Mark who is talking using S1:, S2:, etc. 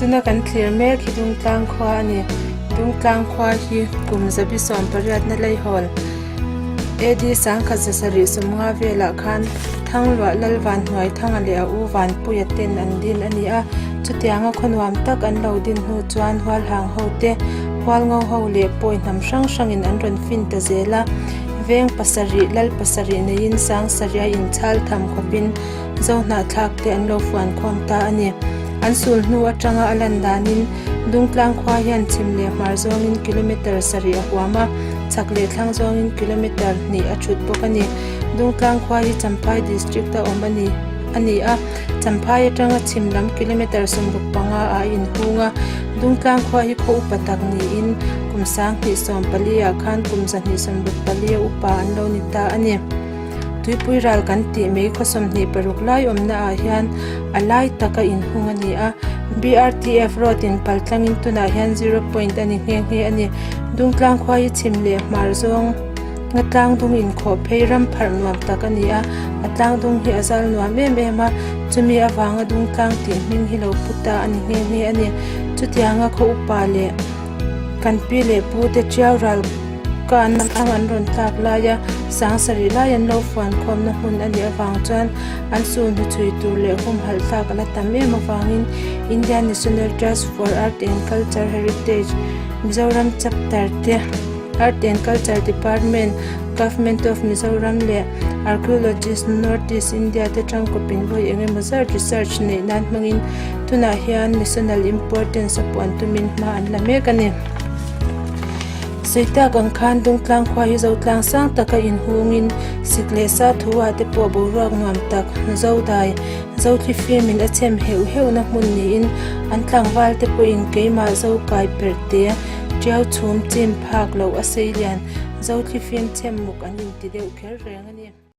S1: Tuna kan thlir mek hi Dungtlang khua a ni. Dungtlang khua hi kum zabi sawm pariatna leihawl AD sangkhat zasarih sawmnga velah khan Thangluah Lalvan hnuai Thanga leh a u Vanpuia ten an din a ni a. Chutianga khaw nuam tak an lo din hnu chuan Hualhang ho te, Hualngo ho leh pawi hnam hrang hrangin an rawn fin ta zel a. Veng pasarih, lal pasarih neiin Sangsaria inchhal tham khawpin Zohnahthlak te an lo fuan khawm ta a ni. An sul hnu atanga a lan danin Dungtlang khua hian chhim leh hmar zawngin kilometre sarih a huam a, chhak leh thlang zawngin kilometre hnih a thut bawk a ni. Dungtlang khua hi Champhai District a awm a ni a ni a, Champhai atanga chhim lam kilometre 65 ah a inhung a. Dungtlang khua hi khaw upa tak niin kum 2014 ah khan kum 264 a upa an lo ni ta a ni. Tuipui ral kan tih mai khaw 26 lai awmna ah hian a lai taka inhung a ni a, BRTF road in pal tlangin tunah hian zero point a ni nghe nghe a ni. Dungtlang khua hi chhim leh hmar zawng nga tlang dung inkhawh phei ram pharh nuam tak a ni a, a tlang dung hi a zal nuam em em a, chumi avanga dungtlang tih hming hi lo pu ta a ni nghe nghe a ni. Chutianga khaw upa leh kan pi leh pu te tiau ral Kan ang an rawn tlak laia sangsarih lai an lo fuan khawmna hmun a nih avang chuan an sul hnuchhui tur leh humhalh tlak a la tam em avangin Indian National Trust for Art and Culture Heritage Mizoram Chapter te Art and Culture Department Government of Mizoram leh Archaeologist North East India te tangkawpin vawi eng emaw zat research neih nan hmangin tunah hian national importance a puan tumin hma an la mek a ni. Sawitak ang khan Dungtlang khua hi Zotlang sang taka inhungin sik leh sa thu ah te pawh boruak nuam tak Zodai, Zothli fimin a chhem heuh heuhna hmun niin an tlangval te pawhin keimah Zokai perhte tiau chhum chim phak loh a seilian Zothli fim chhem muk an inti deuh kher reng a ni.